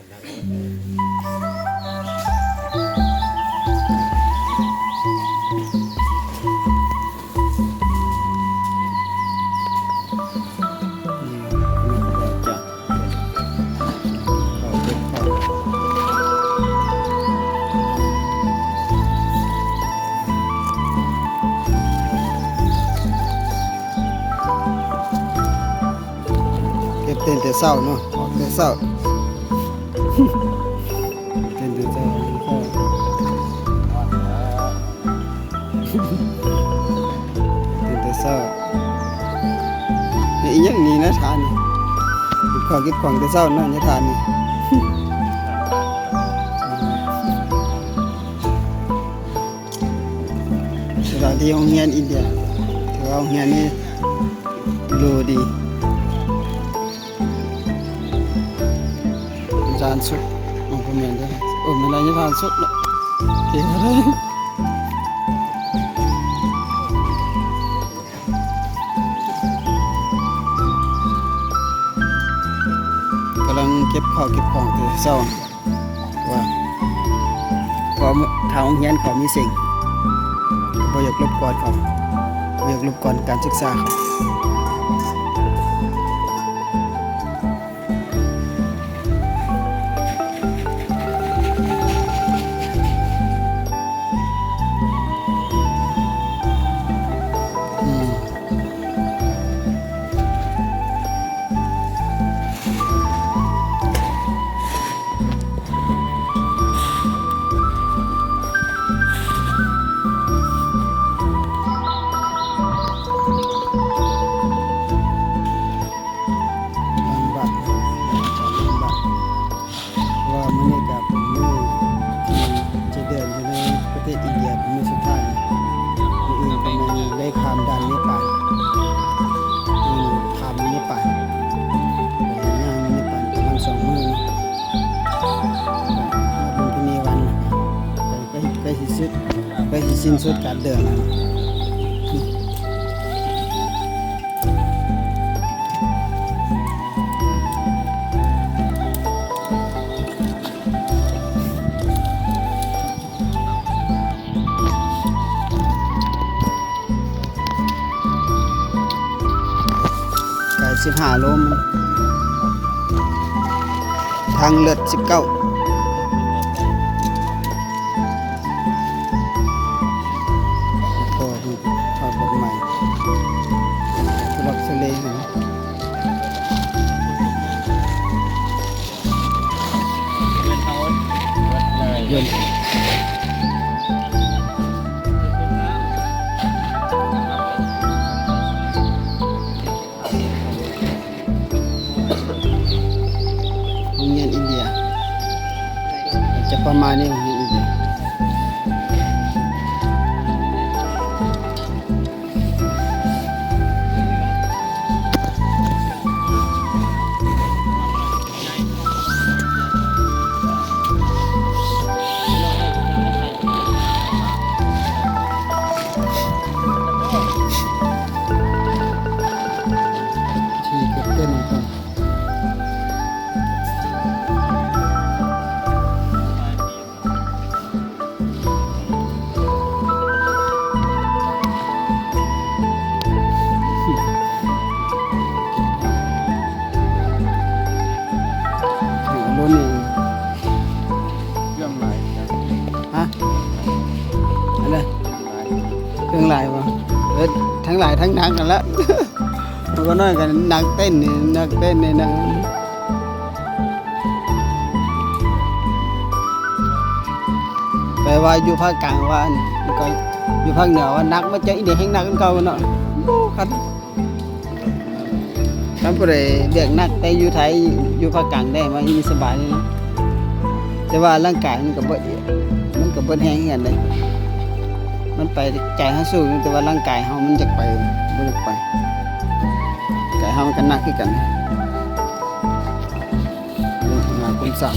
ເກັບຕື່ນແຕ່ເຊົ້າເນາະ ອອກແຕ່ເຊົ້າ ເກັບຕື່ນແຕ່ເຊົ້າ ເກັບຕື່ນແຕ່ເຊົ້າ ເຮັດອີ່ຫຍັງນີ້ນະທ່ານນີ້ ເກັບເຂົ້າເກັບຂອງແຕ່ເຊົ້າເນາະຍາທ່ານນີ້. ສະຖານທີ່ໂຮງຮຽນອິນເດຍ ຖືວ່າໂຮງຮຽນນີ້ຫຼູດີ. ອາຈານສຸດ ໂອ້ ບໍ່ແມ່ນເດີ ເອີ ແມ່ນລາຍທະຫານສຸດເນາະ ເກັ່ງເລີຍ. ກຳລັງເກັບເຂົ້າເກັບຂອງແຕ່ເຊົ້າ ວ່າ ເພາະທາງໂຮງຮຽນເຂົາມີເສັງ ບໍ່ຢາກລົບກວນເຂົາ ບໍ່ຢາກລົບກວນການສຶກສາເຂົາ. ເພາະວ່າມື້ນີ້ກະເປັນມື້ທີ່ເຈັດເດືອນຢູ່ໃນປະເທດອິນເດຍ ເປັນມື້ສຸດທ້າຍ. ມື້ອື່ນກະແມ່ນໄດ້ຂ້າມດ່ານເນປານ ອືມ ຂ້າມເນປານ ໄປຍ່າງເນປານປະມານສອງມື້ເນາະ ກະມາເບິ່ງທີ່ເນວັນ ກະໃກ້ ໃກ້ຊິສຸດ ໃກ້ຊິສິ້ນສຸດການເດີນແລ້ວ. ກາຍສິບຫ້າໂລ ທາງເລີດສິບເກົ້າ. ໂອ້ໂຫ ທອດດອກໄມ້ ທຸລັກທຸເລ. ໂຮງຮຽນອິນເດຍ ຈະປະມານນີ້ ໂຮງຮຽນອິນເດຍ. ທີ່ເກັບເຕັນຂອງ ເຄື່ອງຫຼາຍ ຮະ? ອັນໃດ? ເຄື່ອງຫຼາຍບໍ່? ເອີ ທັງຫຼາຍທັງໜັກຫັ້ນລະ. ມັນກໍນ້ອຍກັນ ນັກເຕັ້ນນີ້ ນັກເຕັ້ນນີ້ ນັກ ແປວ່າຢູ່ພາກກາງວ່າ ກໍຢູ່ພາກເໜືອວ່າໜັກ ມາເຈີອີ່ນີ້ແຮ່ງໜັກກວ່າເກົ່າເນາະ. ໂອ້ ຄັນ ຄັນຜູ້ໃດວຽກໜັກແຕ່ຢູ່ໄທ ຢູ່ພາກກາງໄດ້ມາຢູ່ນີ້ສະບາຍເລີຍເນາະ. ແຕ່ວ່າຮ່າງກາຍມັນກໍບໍ່ ມັນກໍເບິດແຮງຄືກັນເດ້. ມັນໄປ ໃຈເຮົາສູ້ຢູ່ ແຕ່ວ່າຮ່າງກາຍເຮົາມັນຢາກໄປ ບໍ່ຢາກໄປ. ກາຍເຮົາມັນກໍໜັກຄືກັນ. ເອີ ຫາຄົນສ້າງ